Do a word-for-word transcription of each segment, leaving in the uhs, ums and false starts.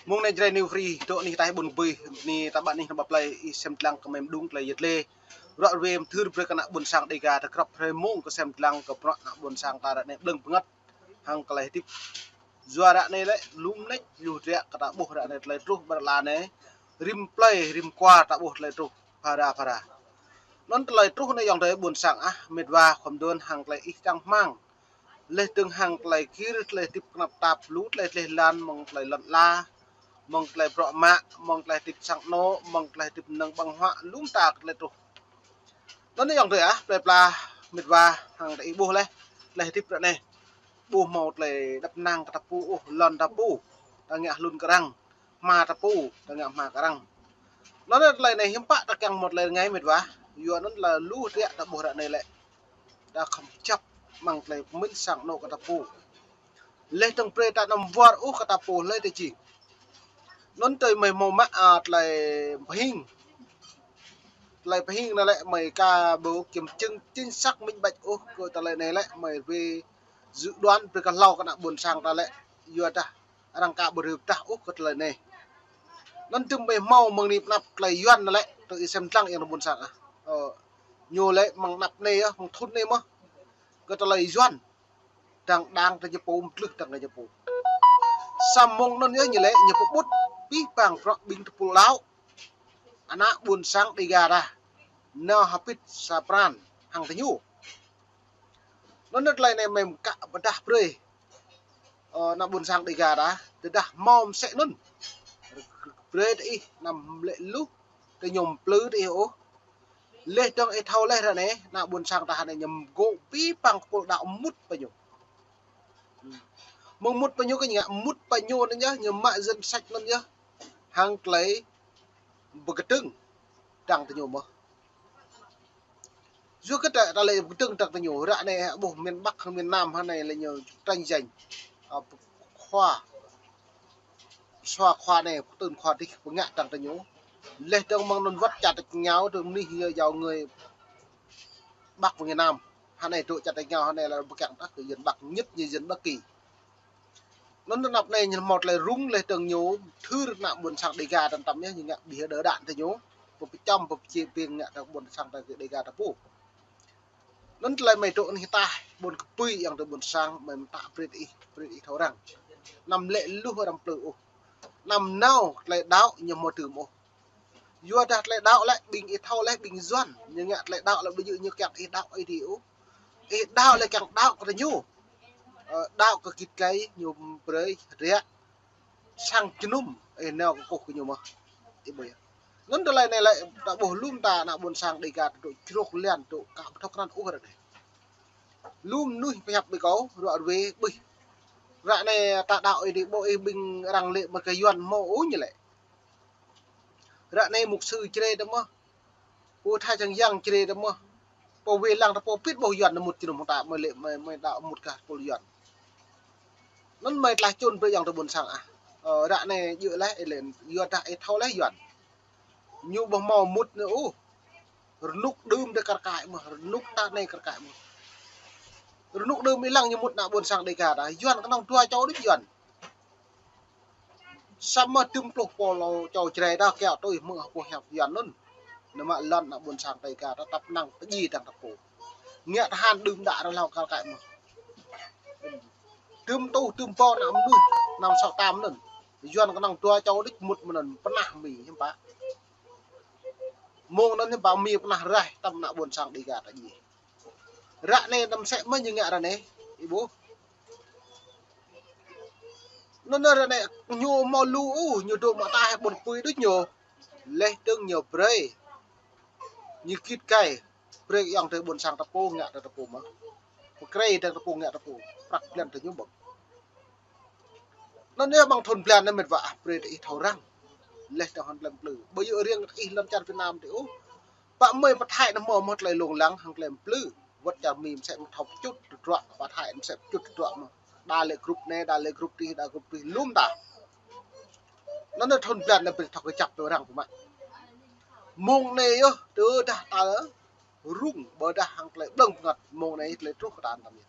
Mơ̆ng anai Jrai New Free, dŏ anih ataih ƀôn bih, anih ta ƀă anih nao ƀă plei, ih sem lăng kơ mơ̆ng mơđung tơlơi yet lĕ. Ruă ruê mơthưr brơi kơ ană ƀôn sang Dega ta krăp hrơi mông kơ sem lăng kơ bruă ană ƀôn sang ta ră anai ƀlơ̆ng bơngăt hăng tơlơi hơdip. Yua ră anai lĕ lŏm nač lu dră kơ ta ƀuh ră anai tơlơi truh ƀơi ala anai. Rĭm plei, rĭm kwar ta ƀuh tơlơi truh phara phara. Anŭn tơlơi truh anai ayŏng adơi ƀôn sang ah, mĕt wa khŏm dŏn hăng tơlơi ih čang rơmang. Laih dơ̆ng hăng tơlơi gir, tơlơi hơdip kơnăp tap, lu tơlơi dleh dlan, mơ̆ng tơlơi lŏn ala, mơ̆ng tơlơi bruă mă, mơ̆ng tơlơi hơdip sang anŏ, mơ̆ng tơlơi hơdip mơnơ̆ng ƀơ̆ng huă, lŏm ta tơlơi truh. Anŭn ayŏng adơi ah, plei pla mĕt wa hăng tơlơi ih ƀuh laih, tơlơi hơdip ră anai. Ƀu hmâo tơlơi djŏp năng kơ ta pô ôh, lŏn ta pô, ta ngă hlŭn kơ arăng, hma ta pô, ta ngă hma kơ arăng. Anŭn tơlơi anai hiư̆m pă ta kiăng hmâo tơlơi rơngai mĕt wa, yua anŭn tơlơi lu dră ta ƀuh ră anai lĕ. Ta khŏm čăp mơ̆ng tơlơi pơmĭn sang anŏ kơ ta pô. Laih dơ̆ng brơi ta anăm wơr ôh kơ ta pô hlơi ta jing. Anŭn tơlơi mơi hmâo mă, a, tơlơi pơhing. Tơlơi pơhing anai lĕ mơi ka ƀu kiểm chứng chính xác minh bạch ôh kơ tơlơi anai lĕ mơi ruê dự đoán brơi kơ hlâo kơ ană ƀôn sang ta lĕ. Yua dah arăng ka ƀu ruê pơdah ôh kơ tơlơi anai. Anŭn tơm mơi hmâo mơ̆ng anih pơanăp tơlơi Yuan anai lĕ, tơ ih sem lăng ayŏng adơi ƀôn sang ah. Ơ, ñu lĕ mơ̆ng anăp anai yơh, mơ̆ng thŭn anai mơ̆n. Kơ tơlơi Yuan. Dăng dăng tơ ñu pô, mơtlưh dăng tơ ñu pô. Samơ̆ mơ̆ng anŭn yơh ñu lĕ, ñu pơƀut abih bang bruă ƀing tơpul đaŏ. Ană ƀôn sang Dega ta. Nao hơbĭt sa pran hăng tơ ñu. Anŭn tơlơi anai mơi ka pơdah brơi. Ơ, ană ƀôn sang Dega ta, tơdah hmâo mơsĕ anŭn. Brơi tơ ih, anăm lĕ luh, tơ ñu mplư tơ ih ôh. Laih dơ̆ng ih thâo laih ră anai, ană ƀôn sang ta ră anai ñu gŏ abih bang tơpul đaŏ mŭt pơ ñu. Mơ̆ng mŭt pơ ñu kơ ñu ngă mŭt pơ ñu anŭn yơh, ñu mă danh sách anŭn yơh. Hăng tơlơi pơkơdơ̆ng dăng tơ ñu mơ̆n. Yua kơ ta, ta lĕ pơkơdơ̆ng dăng tơ ñu, ră anai ƀuh miền Bắc hăng miền Nam ră anai lĕ ñu tranh giành. Ơ, khua. Sua khua anai, pơtưn khua dih pơngă dăng tơ ñu. Laih dơ̆ng mơ̆ng anŭn wơ̆t čar tač rơngiao, dơ̆ng mơnuih yơh jao người Bắc miền Nam. Ră anai dŏ čar tač rơngiao, ră anai lĕ pơkeng tah kơ dân Bắc, nhất như dân Bắc Kỳ. Anŭn anăp anai ñu hmâo tơlơi rŭng laih dơ̆ng ñu, thưr ană ƀôn sang Dega ta tăm yơh, ñu ngă ƀiă đơ đan tơ ñu. Pơčăm, pơčê ƀing ngă ta ƀôn sang ta Dega ta pô. Anŭn tơlơi mơi dŏ anih ataih, ƀôn kơpui ayŏng adơi ƀôn sang, mơi mơtă brơi ih, brơi ih thâo răng. Anăm lĕ luh arăng mplư ôh. Anăm nao tơlơi đaŏ ñu hmâo tơm ôh. Yua dah tơlơi đaŏ lĕ ƀing ih thâo laih ƀing Yuan. Ñu ngă tơlơi đaŏ lĕ ƀu djơ̆ ñu kiăng ih đaŏ ih dih ôh. Ih đaŏ lĕ kiăng đaŏ kơ ñu. Ơ, đaŏ kơ git gai ñu brơi dră. Sang jơnum, ơ, nao kơkuh kơ ñu mơ̆n. Ih ƀuh yơh. Anŭn tơlơi anai lĕ, ta ƀuh lŏm ta ană ƀôn sang Dega ta dŏ črôk lian dŏ ka pơthâo krăn ôh ră anai. Lŏm mơnuih pơhiăp ƀing kâo, ruă ruê ƀuh. Ră anai ta đaŏ ih dih ƀuh ih ƀing arăng lĕ mơ̆ kơ Yuan hmâo ôh ñu lĕ. Ră anai mục sư Jrai ta mơ̆n. Pô Thái Jang Yang Jrai ta mơ̆n. Pô wai lăng ta pô pit ƀuh Yuan nao mŭt jơnum hăng ta mơi lĕ mơi, mơi đaŏ mŭt kơ tơpul Yuan. Anŭn mơi tơlơi čun brơi ayŏng adơi ƀôn sang ah. Ơ, ră anai djơ̆ laih ih lĕ, yua dah ih thâo laih Yuan. Ñu ƀu hmâo mŭt anai ôh. Rơnŭk đưm ta kar kaĭ mơ̆n, rơnŭk ta anai kar kaĭ mơ̆n. Rơnŭk đưm ih lăng ñu mŭt ană ƀôn sang Dega ta. Yuan kơnơ̆ng dua čô đôč Yuan. Samơ̆ tơm pluh pô lŏ čô Jrai ta kiaŏ tui mơ̆ng pô hiăp Yuan anŭn. Nao mă lŏn ană ƀôn sang Dega ta tăp năng pơdjai dăng ta pô. Ngă tơhan đưm đă rơlâo kar kaĭ mơ̆n. Tơm tuh, tơm pô ană mơnuih, anăm sŏ tam anŭn. Yuan kơnơ̆ng dua čô đôč mŭt mơ̆n anŭn pơnah Mi hiư̆m pă. Mơ̆ng anŭn hiư̆m pă Mi pơnah raih tăm ană ƀôn sang Dega ta djai. Ră anai tăm sĕ mơ̆ ñu ngă ră anai, ih ƀuh. Anŭn ră anai ñu hmâo lu ôh, ñu dŏ mơta hĕ ƀôn kơpui đôč ñu. Laih dơ̆ng ñu brơi. Ñu git gai. Brơi ayŏng adơi ƀôn sang ta pô ngă ta pô mơ̆n. Pơkrei ta pô ngă ta pô. Prăk blan ta ñu ƀơ̆ng. Anŭn yơh mơ̆ng thŭn blan anai mĕt wa ah, brơi ta ih thâo răng. Laih dơ̆ng hăng tơlơi mplư. Ƀu djơ̆ riêng ih lŏn čar Việt Nam tih ôh. Pă mơi pơ Thái anai hmâo mơ̆ tơlơi lông lăng hăng tơlơi mplư. Wơ̆t čar Mi mơsĕ mơ̆ thâo pơčut tơdruă, pơ Thái anai mơsĕ pơčut tơdruă mơ̆n. Đa lĕ group anai, đa lĕ group dih, đa group dih, lŏm ta. Anŭn anai thŭn blan anai brơi thâo kơjăp tơ arăng pơmă. Mơ̆ng anai yơh, tơdah ta rŭng, ƀôdah hăng tơlơi ƀlơ̆ng bơngăt, mơ̆ng anai tơlơi truh kơ ta tăm yơh.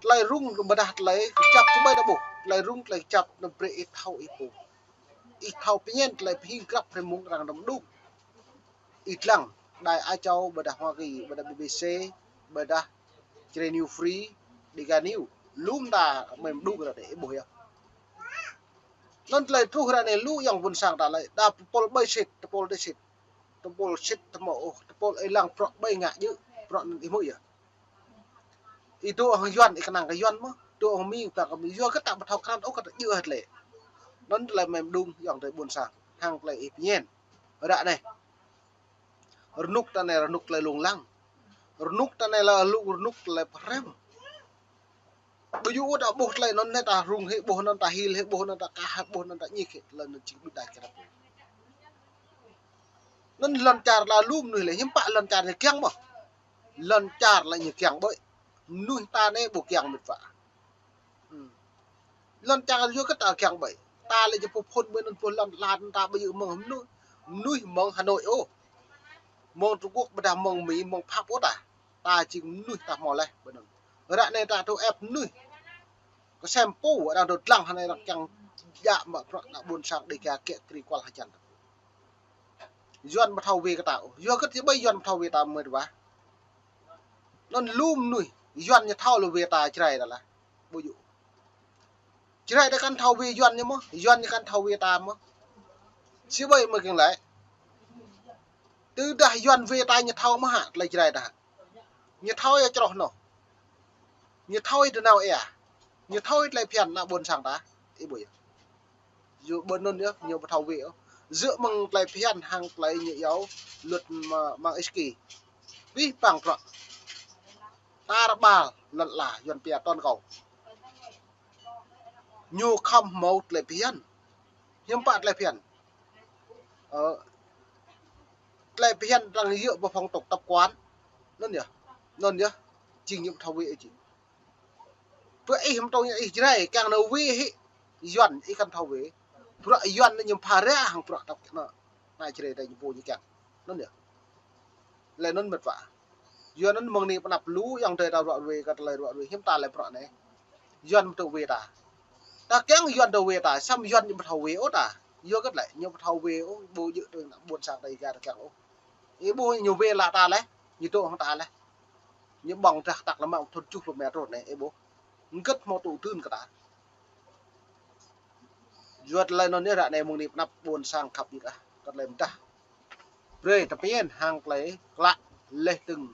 Tơlơi rŭng ƀôdah tơlơi kơjăp čơmơi ta ƀuh. tơlơi rŭng tơlơi kơjăp, anŭn brơi ih thâo ih pô. Ih thâo pơñen tơlơi pơhing grăp hrơi mông arăng đăm đŭng. Ih lăng, đài Á Châu, ƀôdah Hoa Kỳ, ƀôdah B B C, ƀôdah Jrai News Free, Dega News. Lŏm ta mơ̆ng đŭng ră anai ih ƀuh yơh. Anŭn tơlơi truh ră anai lu ayŏng ƀôn sang ta lĕ, đa tơpul ƀơi sĭt, tơpul dêh sĭt. Tơpul sĭt tơmŏ ôh, tơpul ih lăng bruă ƀơi ngă djơ̆, bruă anŭn ih hmư̆ yơh. Ih dŏ hăng Yuan, ih kơnang kơ Yuan mơ̆n, dŏ hăng Mi, kơnang kơ Mi. Yua kơ ta ƀu thâo krăn ôh kơ ta djơ̆ hơget lĕ. Anŭn tơlơi mơ̆ng đŭng ayŏng adơi ƀôn sang, hăng tơlơi ih pơñen. Ră anai. Rơnŭk ta anai rơnŭk tơlơi lông lăng. Rơnŭk ta anai lĕ lu rơnŭk tơlơi pơhrăm. Ƀu djơ̆ ôh ta ƀuh tơlơi anŭn hĭ ta rŭng hĭ, ƀuh anŭn ta hil hĭ, ƀuh anŭn ta kah hĭ, ƀuh anŭn ta ñik hĭ, tơlơi anŭn jing ƀu đač kơ ta pô. Anŭn lŏn čar ta lu mơnuih lĕ hiư̆m pă lŏn čar ñu kiăng mơ̆n. Lŏn čar lĕ ñu kiăng ƀơi. Mơnuih ta anai ƀu kiăng mĕt wa. Hmm. Lŏn čar yua kơ ta kiăng ƀơi. Ta lĕ jing pô phŭn ƀơi anŭn pô lŏn lan ta ƀu djơ̆ mơ̆ng mơnuih. Mơnuih mơ̆ng Hà Nội ôh. Mơ̆ng Trung Quốc ƀôdah mơ̆ng Mi, mơ̆ng Pháp ôh ta. Ta jing mơnuih ta hmâo laih ƀơi anŭn. Ră anai ta tŭ ĕp mơnuih. Kơsem pô arăng tŭ lăng hơnai arăng kiăng djă mă bruă ană ƀôn sang Dega kiă kriê kual hơjăn. Yuan ƀu thâo wê kơ ta ôh. Yua kơ či ƀơi Yuan ƀu thâo wê ta mơ̆n wa. Anŭn lu mơnuih Yuan ñu thâo lĕ wê ta Jrai ta lah. Ƀu djơ̆. Jrai ta kăn thâo wê Yuan ñu mơ̆n, Yuan ñu kăn thâo wê ta mơ̆n. Či ƀơi mơ̆ kiăng lĕ. Tơdah Yuan wê ta ñu thâo mơ̆n hă, tơlơi Jrai ta hă. Ñu thâo ia čroh anŭn. Ñu thâo ia tơnao ia. Ñu thâo ia tơlơi phiăn ană ƀôn sang ta. Ih ƀuh yơh. Yua ƀơi anŭn yơh, ñu ƀu thâo wê ôh. Djơ̆ mơ̆ng tơlơi phiăn hăng tơlơi ñu iâu luật ma-, Magnitsky. Pih pang bruă. Tar ƀar lŏn ala Yuan pia toàn cầu. Ñu khŏm hmâo tơlơi phiăn. Hiư̆m pă tơlơi phiăn. Ơ, tơlơi phiăn arăng djơ̆ ƀơi phong tục tập quán. Anŭn yơh. Anŭn yơh. Jing ñu ƀu thâo wê ôh jing. Bruă ih mơ̆ng tơlơi ih Jrai, kiăng nao wê hĭ. Yuan ih kăn thâo wê. Bruă Yuan anŭn ñu pha ra hăng bruă tăp ană, ană Jrai ta ñu pô ñu kiăng. Anŭn yơh. Lĕ anŭn mĕt wa. Yua anŭn mơ̆ng anai pơ anăp lu ayŏng adơi ta ruă ruê, kơ tơlơi ruă ruê, hiư̆m ta lĕ bruă anai. Yuan ƀu tŭ wê ta. Ta kiăng Yuan tŭ wê ta, samơ̆ Yuan ñu ƀu thâo wê ôh ta. Yua kơ lĕ, ñu ƀu thâo wê ôh, ƀu djơ̆ tui ană ƀôn sang ta Dega ta kiăng ôh. Ih ƀuh ñu wê laih ta laih, ñu dŏ hăng ta laih. Ñu ƀơ̆ng drah tăk lăm mă thŭn tơjuh pluh mĕt rŏ anai, ih ƀuh. Hơget hmâo tŭ dưn kơ ta. Yua tơlơi anŭn yơh ră anai mơ̆ng anai pơ anăp ƀôn sang khăp ƀĭt ah. Kơ tơlơi mơdah. Brơi ta pơñen hăng tơlơi klă leh tơ̆ng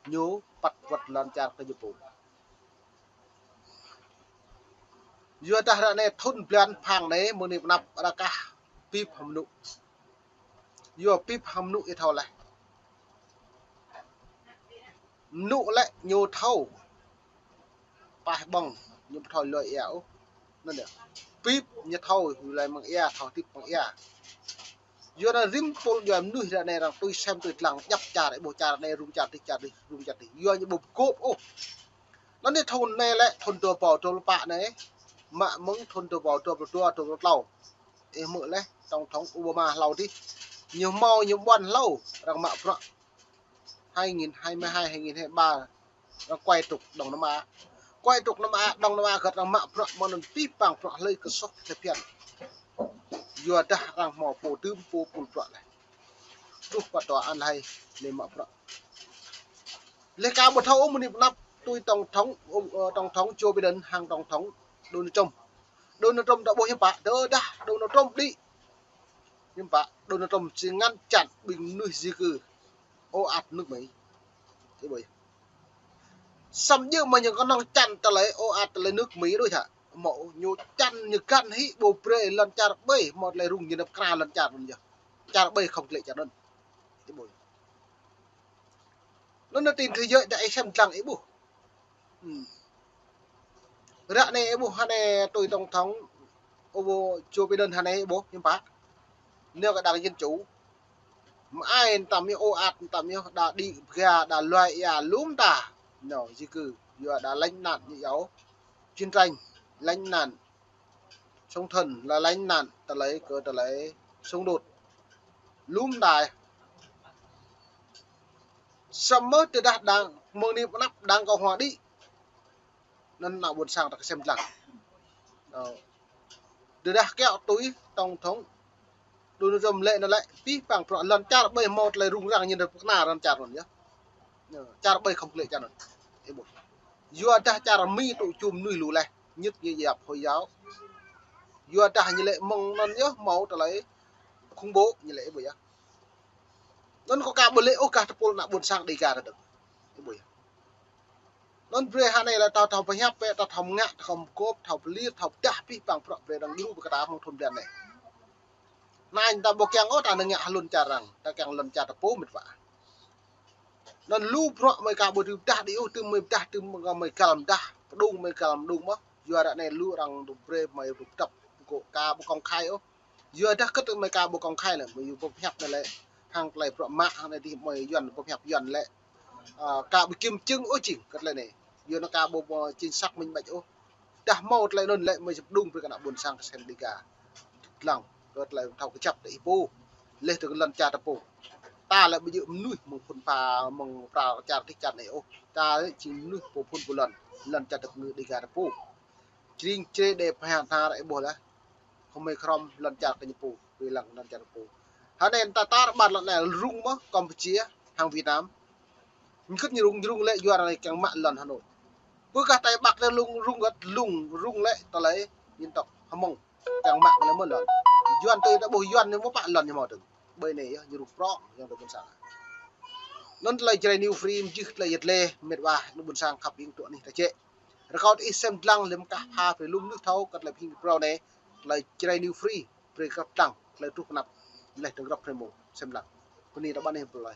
ñu păt wơ̆t lŏn čar kơ ñu pô. Yua dah ră anai thŭn blan phang anai mơ̆ng anai pơ anăp rơkah pip hăng mơnŭ. Yua pip hăng mơnŭ ih thâo laih. Mơnŭ lĕ ñu thâo. Pah ƀơ̆ng, ñu ƀu thâo lui ia ôh. Anŭn yơh. Pip ñu thâo lui mơ̆ng ia, thâo tĭp mơ̆ng ia. Yua anŭn rĭm pôl djuai mơnuih ră anai arăng tui sem tui lăng djăp čar, ih ƀuh čar anai rŭng čar dih, čar dih rŭng čar dih. Yua ñu ƀu pơgôp ôh. Anŭn yơh thŭn anai lĕ, thŭn dua rơbâo dua pluh pă anai, mă mơ̆ng thŭn dua rơbâo dua pluh dua, dua pluh klâo. Ih hmư̆ laih, tổng thống Obama hlâo dih. Ñu hmâo ñu ƀuăn hlâo, arăng mă bruă. Hai nghìn hai mươi hai, hai nghìn hai mươi ba, arăng kuai truk Đông Nam Á. Kuai truk Nam Á, Đông Nam Á hơget arăng mă bruă mơ̆ng anŭn pih pang bruă hlơi kơ soh kơ phiăn. Yua dah arăng hmâo pô dưm pô pul bruă laih. Truh pơ tòa án laih, lĕ mă bruă. Lĕ kâo ƀu thâo ôh mơ̆ng anai pơ anăp tui tổng thống, ơ, tổng thống Joe Biden hăng tổng thống Donald Trump. Donald Trump ta ƀuh hiư̆m pă, tơdah Donald Trump đĭ. Hiư̆m pă, Donald Trump či ngăn chặn ƀing mơnuih di cư ôh ăt nước Mỹ. Ih ƀuh yơh. Samơ̆ djơ̆ mơ̆ ñu kơnơ̆ng chặn tơlơi ôh ăt tơlơi nước Mỹ đôč hă. Hmâo ñu chặn ñu găn hĭ ƀu brơi lŏn čar ƀơi, hmâo tơlơi rŭng ñu năp kra lŏn čar anŭn yơh. Čar ƀơi khŏm klĕ čar anŭn. Ih ƀuh yơh. Anŭn anai tin thế giới ta ih sem lăng ih ƀuh. Hmm. Ră anai ih ƀuh hơnai tui tổng thống ôh Joe Biden hơnai ih ƀuh hiư̆m pă. Ñu kơ đảng Dân Chủ. Mơai tăm ñu ôh ăt tăm ñu đa đĭ bơga đa lui ia lŏm ta. Ñu di cư, yua đa lánh nạn ñu iâu. Chiến tranh, lánh nạn. Sống thần là lánh nạn, tơlơi kơ tơlơi xung đột. Lŏm ta. Samơ̆ tơdah đảng, mơ̆ng anai pơ anăp đảng Cộng hòa đĭ. Anŭn ană ƀôn sang ta kơsem lăng. Ơ. Tơdah kiaŏ tui tổng thống Donald Trump lĕ anŭn lĕ, pih pang prŏ lŏn čar ƀơi hmâo tơlơi rŭng răng ñu dŏ pơkna lŏn čar anŭn yơh. Ơ, čar ƀơi khŏm klĕ čar anŭn. Ih ƀuh. Yua dah čar Mi tŭ čum mơnuih lu laih, ñit ñu yap Hồi giáo. Yua dah ñu lĕ mơ̆ng anŭn yơh hmâo tơlơi khủng bố ñu lĕ, ih ƀuh yơh. Anŭn kâo aka ƀu lĕ ôh kah tơpul ană ƀôn sang Dega tơdơ̆ng. Ih ƀuh yơh. Anŭn brơi hơnai lĕ thâo, thâo pơhiăp bĕ, thâo, thâo mơngă, thâo mơkŏp, thâo pơlir, thâo pơdah pih pang prŏ brơi arăng djru ƀơi kơ ta mơ̆ng thŭn blan anai. Anai ta ƀu kiăng ôh ta nao ngă hơlŏn čar arăng, ta kiăng lŏn čar ta pô mĕt wa. Anŭn lu prŏ mơi aka ƀu dưi pơdah đĭ ôh, tơm mơi pơdah, tơm mơi gal mơdah, pơdŏng mơi gal pơdŏng mơ̆n. Yua ră anai lu arăng dŏ brơi mơi dŏ pơdŏp, ƀu aka ƀu công khai ôh. Yua dah kơt mơi aka ƀu công khai lĕ, mơi yua pơhiăp anai lĕ, hăng tơlơi prŏ mă hăng anai dih mơi Yuan pơhiăp Yuan lĕ. Ơ, aka ƀu kiểm chứng ôh jing kơ tơlơi anai. Yua anŭn aka ƀu, ƀu chính xác minh bạch ôh. Dah hmâo tơlơi anŭn lĕ mơi či pơdŏng brơi kơ ană ƀôn sang kơ sen Dega. Lăng, kơ tơlơi thâo kơjăp tơ ih pô. Laih dơ̆ng lŏn čar ta pô. Ta lĕ ƀu djơ̆ mơnuih mơ̆ng phŭn pha, mơ̆ng phra čar dih čar anai ôh. Ta lĕ jing mơnuih pô phŭn pô lŏn, lŏn čar ta pơngư Dega ta pô. Jring čre đe pha tha ră ih ƀuh laih. Khŏm mơi krŏm lŏn čar kơ ñu pô, ƀơi lăng lŏn čar pô. Hơnai ta tar ƀar lŏn anai rŭng mơ̆n Campuchia hăng Việt Nam. Ñu kơ̆t ñu rŭng, ñu rŭng lĕ yua arăng kiăng mă lŏn Hà Nội. Ƀơi kah Tây Bắc anai rŭng, rŭng kơ̆t rŭng, rŭng lĕ tơlơi dân tộc Hmông kiăng mă lĕ mơ̆n lŏn. Yuan tui ta ƀuh Yuan ñu mơ̆ pă lŏn ñu hmâo dơ̆ng. Ƀơi anai yơh ñu rŭng prŏ, ayŏng adơi ƀôn sang. Anŭn tơlơi Jrai New Free mơjưh tơlơi yet lĕ mĕt wa ană ƀôn sang khăp ing tŭ anih ta jĕ. Rơkâo tơ ih sem dlăng lĕ mơ̆ng kah pha brơi lu mơnuih thâo kơ tơlơi pơhing pơrâo anai, tơlơi Jrai New Free brơi kơ dlăng tơlơi truh pơnăp laih dơ̆ng rŏp hrơi mông sem dlăng. Bơni ta ƀăn ih pơlơi.